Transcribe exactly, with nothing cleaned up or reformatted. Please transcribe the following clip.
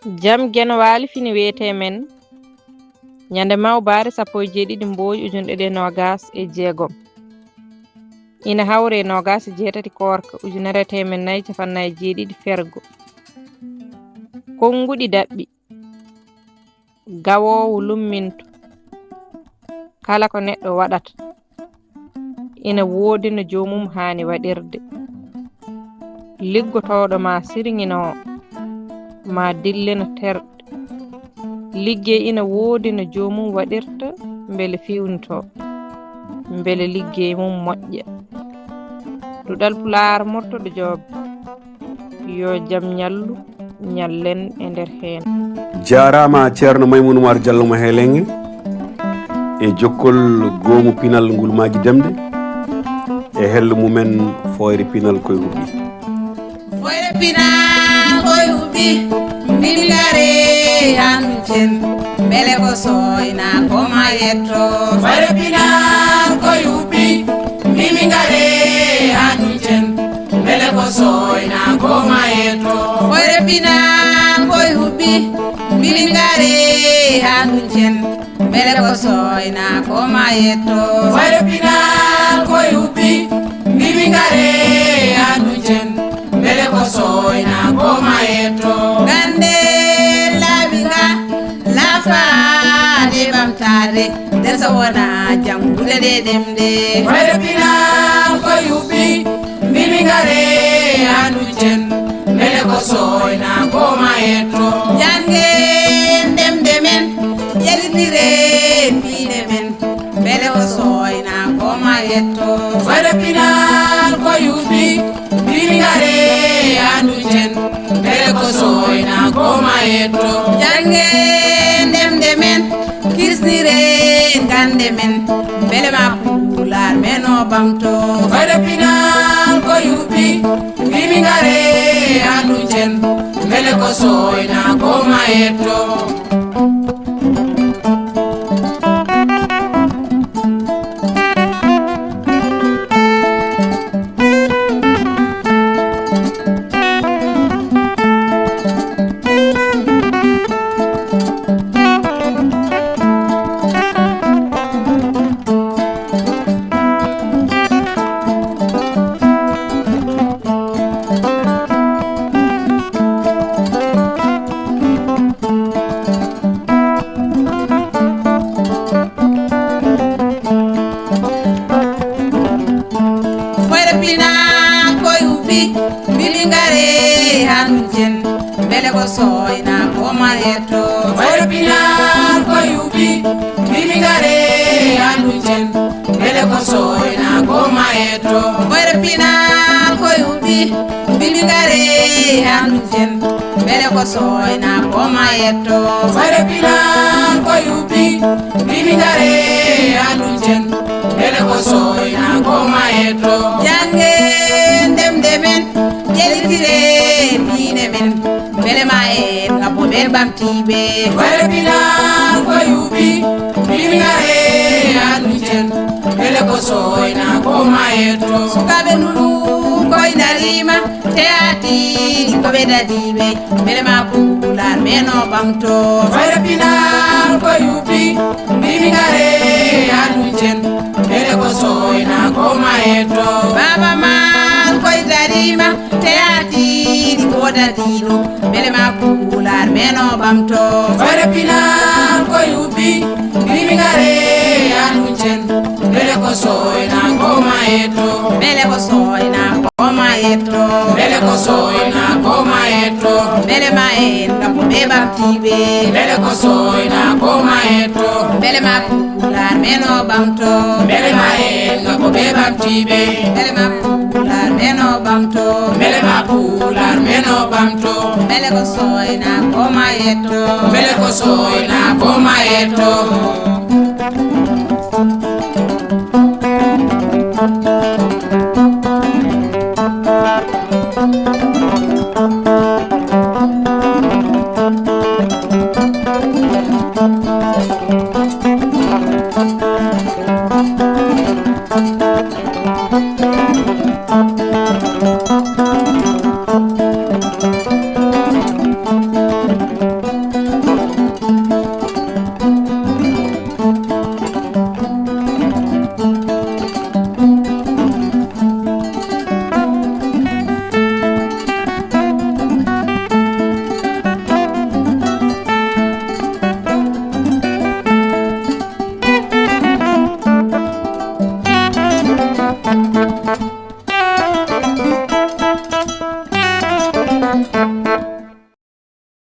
Jam Geno Waali fini wiyetee men ñande mawbaare sappo e jeeɗiɗi mbooy ujunɗe ɗiɗi e noogaas e jeegom. Ina hawre e noogaas e jeetati koorka ujunere e teemed nayi cappanɗe nayi e jeeɗiɗi fergo. Konnguɗi daɓɓi. Gawoowo lumminto. Kala ko neɗɗo waɗata, ina woodi no joomum haani waɗirde. Liggotooɗo ma sirŋinoo, ma dille no terɗe. Liggey ina woodi no joomum waɗirta mbele feewnitoo, mbele liggey mum moƴƴa. Duɗal Pulaar Murtuɗo Joob, yo jam ñallu, ñallen e nder heen. Jaaraama Ceerno Maymuun Umar Jallo mo Heelenge e jokkol goomu pinal ngul Maaji Demde e hello mumen Fooyre Pinal koye huɓɓi. Fooyre Pinal koye huɓɓi, mbimi ngare haa nduncen, mbele ko sooyna ko ma yetto. Fooyre Pinal koye huɓɓi, mbimi ngare haa nduncen, mbele ko sooyna ko ma yetto. Fooyre Pinal koye huɓɓi, mbimi ngare haa nduncen, mbele ko sooyna ko ma yetto. Fooyre Pinal koye huɓɓi, mbimi ngare haa nduncen, mbele ko sooyna ko ma yetto. Gannde laabi nga, laafaade ɓamtaade, nder so wona janngude ɗe ɗemɗe. Fooyre Pinal koye huɓɓi, mbimi ngare haa nduncen, mbele ko sooyna ko ma yetto. Janngen ɗemɗe men, ƴellitiren diine men, mbele ko sooyna ko ma yetto. Fooyre Pinal koye huɓɓi, mbimi ngare haa nduncen, mbele ko sooyna ko ma yetto. Janngen ɗemɗe men, kisniren gannde men, mbele ma Pulaar men o ɓamto. Fooyre Pinal koye huɓɓi, mbimi ngare haa nduncen, mbele ko sooyna ko ma yetto. Fooyre Pinal koye huɓɓi, mbimi ngare haa nduncen, mbele ko sooyna ko ma yetto. Fooyre Pinal koye huɓɓi, mbimi ngare haa nduncen, mbele ko sooyna ko ma yetto. Fooyre Pinal koye huɓɓi, mbimi ngare haa nduncen, mbele ko sooyna ko ma yetto. Fooyre Pinal koye huɓɓi, mbimi ngare haa nduncen, mbele ko sooyna ko ma yetto. Janngen ɗemɗe men, ƴellitiren diine men, mbele ma en ngabbo ɓen ɓamtiiɓe. Fooyre Pinal koye huɓɓi, mbimi ngare haa nduncen, mbele ko sooyna ko ma yetto. Sukaaɓe ndunu koye ndariima, teyaatiiɗi ko ɓe dadiiɓe, mbele ma Pulaar men o ɓamto. Fooyre Pinal koye huɓɓi, mbimi ngare haa nduncen, mbele ko sooyna ko ma yetto. Baaba Maal koye dariima, teyaatiiɗi ko dadiiɗo, mbele ma Pulaar men o ɓamto. Fooyre Pinal koye huɓɓi, mbimi ngare haa nduncen, mbele ko sooyna ko ma yetto. Mbele ko sooyna ko ma yetto. Mbele ko sooyna ko ma yetto. Mbele ma en ngabbo ɓe ɓamtiiɓe. Mbele ko sooyna ko ma yetto. Mbele ma Pulaar men o ɓamto. Mbele ma en ngabbo ɓe ɓamtiiɓe. Mbele ma Pulaar men o ɓamto. Mbele ma Pulaar men o ɓamto. Mbele ko sooyna ko ma yetto. Mbele ko sooyna ko ma yetto.